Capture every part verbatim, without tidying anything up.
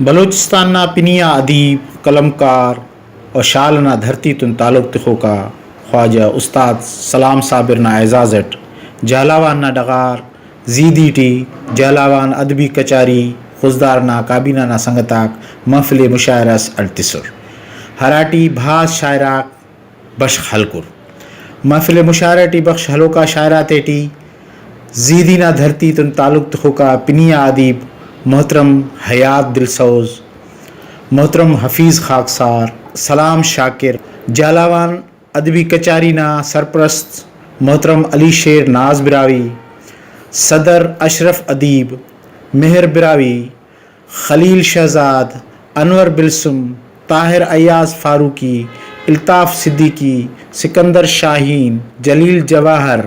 بلوچستان نا پنی آ ادیب، قلمکار و شال ئنا دھرتی تون تعلق تخوکا خواجہ استاد سلام صابر نا اعزاز ئٹ جہلاوان نا ڈغار زیدی ٹی جہلاوان ادبی کچاری خضدار نا کابینہ نا سنگتاک محفل مشاعرہ ئس ہڑتسر، ہراٹی بھاز شاعر آک بشخ ہلکر۔ محفل مشاعرہ ٹی بخش ہلوکا شاعر آتیٹی زیدی نا دھرتی تون تعلق تخوکا پنی آ ادیب محترم حیات دلسوز، محترم حفیظ خاکسار، سلام شاکر، جہلاوان ادبی کچاری نا سرپرست محترم علی شیر ناز براہوئی، صدر اشرف ادیب، مہر براہوئی، خلیل شہزاد، انور بلسم، طاہر ایاز فاروقی، الطاف صدیقی، سکندر شاہین، جلیل جواہر،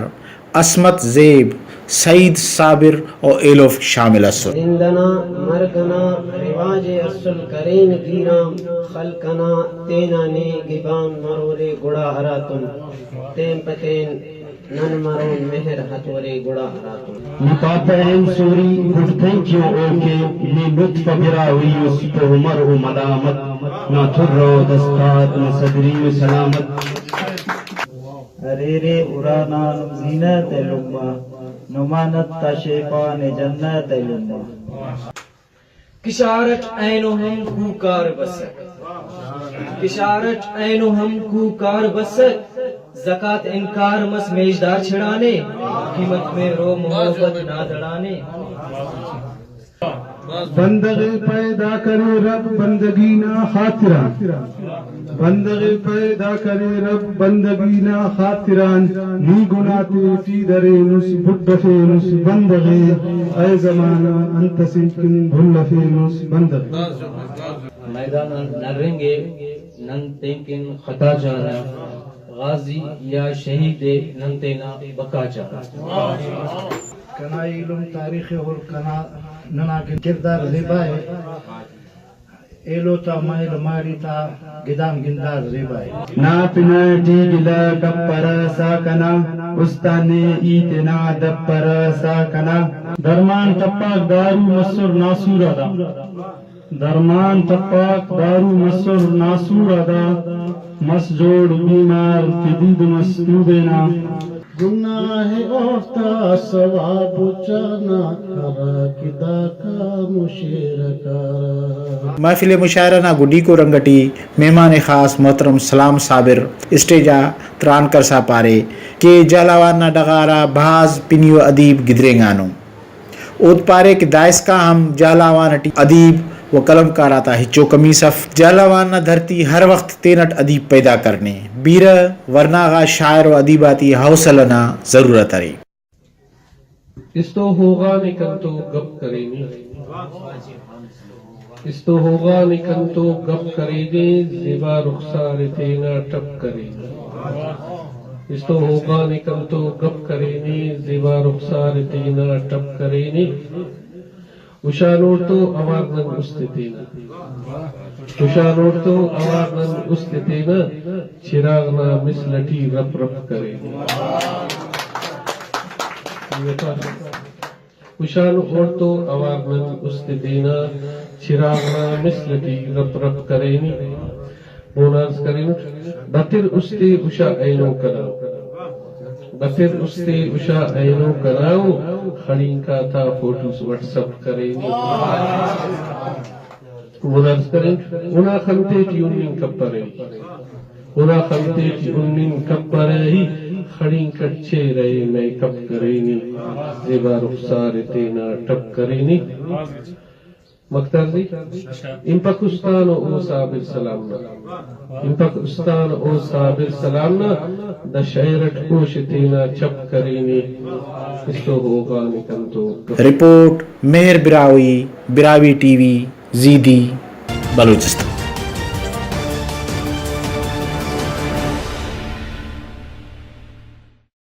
عصمت زیب، سعید صابر و ایلوفک شامل ئسر۔ زند ئنا مرگ ئنا رواج ءِ اسل کرین گیرام، خلق ئنا تینا نے گبان مرورے گڑا ہراتم تین پہ تین نن مرون مہر ہتورے گڑا ہراتم۔ نی پاپہ این sorry good thank you okay, نی لطف براہوئی اس تو عمر و ملامت، نا تھر و دستار نا صدری و سلامت۔ اریرے ارانا نم زینت ءِ لمہ، نمانت تا شیفان ءِ جنت ءِ لمہ۔ کشار اٹ اینو ہم کوکار بسک، کشار اٹ اینو ہم کوکار بسک، زکات انکار مس میژدار چھڑانے، قیمت مہر و محبت نا دڑانے۔ بندغ ءِ پیدا کرے رب بندگی نا خاطران، بندغ ءِ پیدا کرے رب بندگی نا خاطران، نی گناہ تیٹی درینس بڈفینس بندغ ءِ، اے زمانہ انت اسے کن بھلفینس بندغ ءِ۔ میدان آن نرنگ ءِ نن تینکن خطا چانہ، غازی یا شہید ءِ نن تینا بقا چانہ۔ کنا ایلم تاریخ ءِ ہر کنا ننا کردار زیبا ءِ۔ ایلو تا مہل ماڑی تا گدان گندار زیبا ءِ۔ نا پنا ٹی گلہ کپرہ سا کنا، استان نے ای تینا دپرہ سا کنا۔ درمان ٹپاک دارو مسر ناسور آ دا، درمان ٹپاک دارو مسر ناسور آ دا، مس جوڑ بیمار فدید مس توبے نا۔ گناہ اوفتا ثواب چانا ہرا کہ داکا مشیرہ کارہ۔ محفل مشاعرہ نا گڈیکو رنگ اٹی مہمان خاص محترم سلام صابر اسٹیج آ تران کرسا پارے کہ جہلاوان نا ڈغار آ بھاز پنی و ادیب گدرینگانو۔ اود پارے کہ دائسکان ہم جہلاوان اٹی ادیب و قلمکار آتا ہچو کمی اس اف۔ جہلاوان نا دھرتی ہر وخت تینٹ ادیب پیدا کرنے۔ بیرہ ورنا غا شاعر و ادیب آتے حوصلہ نا ضرورت ارے۔ استو ہوغان ءِ کنتو گپ کرینے۔ استو ہوغان ءِ کنتو گپ کرینے، زیبا رخسار ءِ تینا ٹپ کرینے۔ استو ہوغان ءِ کنتو گپ کرینے، زیبا رخسار ءِ تینا ٹپ کرینے۔ ہشان اوڑتو اوار نن است تینا۔ ہشان اوڑتو اوار نن است تینا، چراغ نا مثل ٹی رپ رپ کرینے۔ ہشان اوڑتو اوار نن است تینا، چراغ نا مثل ٹی رپ رپ کرینے۔ مون آ عرض کرینٹ، بتر استے ہشا اینو کنا، بتر استے ہشا اینو کنا او، خڑینک آتا فوٹوس واٹس اپ کرینے۔ مون آ عرض کرینٹ، اونا خن تیٹی ہننگ کپرہ ای، اونا خن تیٹی ہننگ کپرہ ای، خڑینک اٹ چہرہ ءِ میک اپ کرینے، زیبا رخسار ءِ تینا ٹپ کرینے۔ مختار جی، ہنپک استان او صابر سلام نا، ہنپک استان او صابر سلام نا، دا شئیر اٹ ہوش تینا چپ کرینے، استو ہوغان ءِ کنتو۔ رپورٹ، مہر براہوئی، براہوئی ٹی وی، زیدی، بلوچستان۔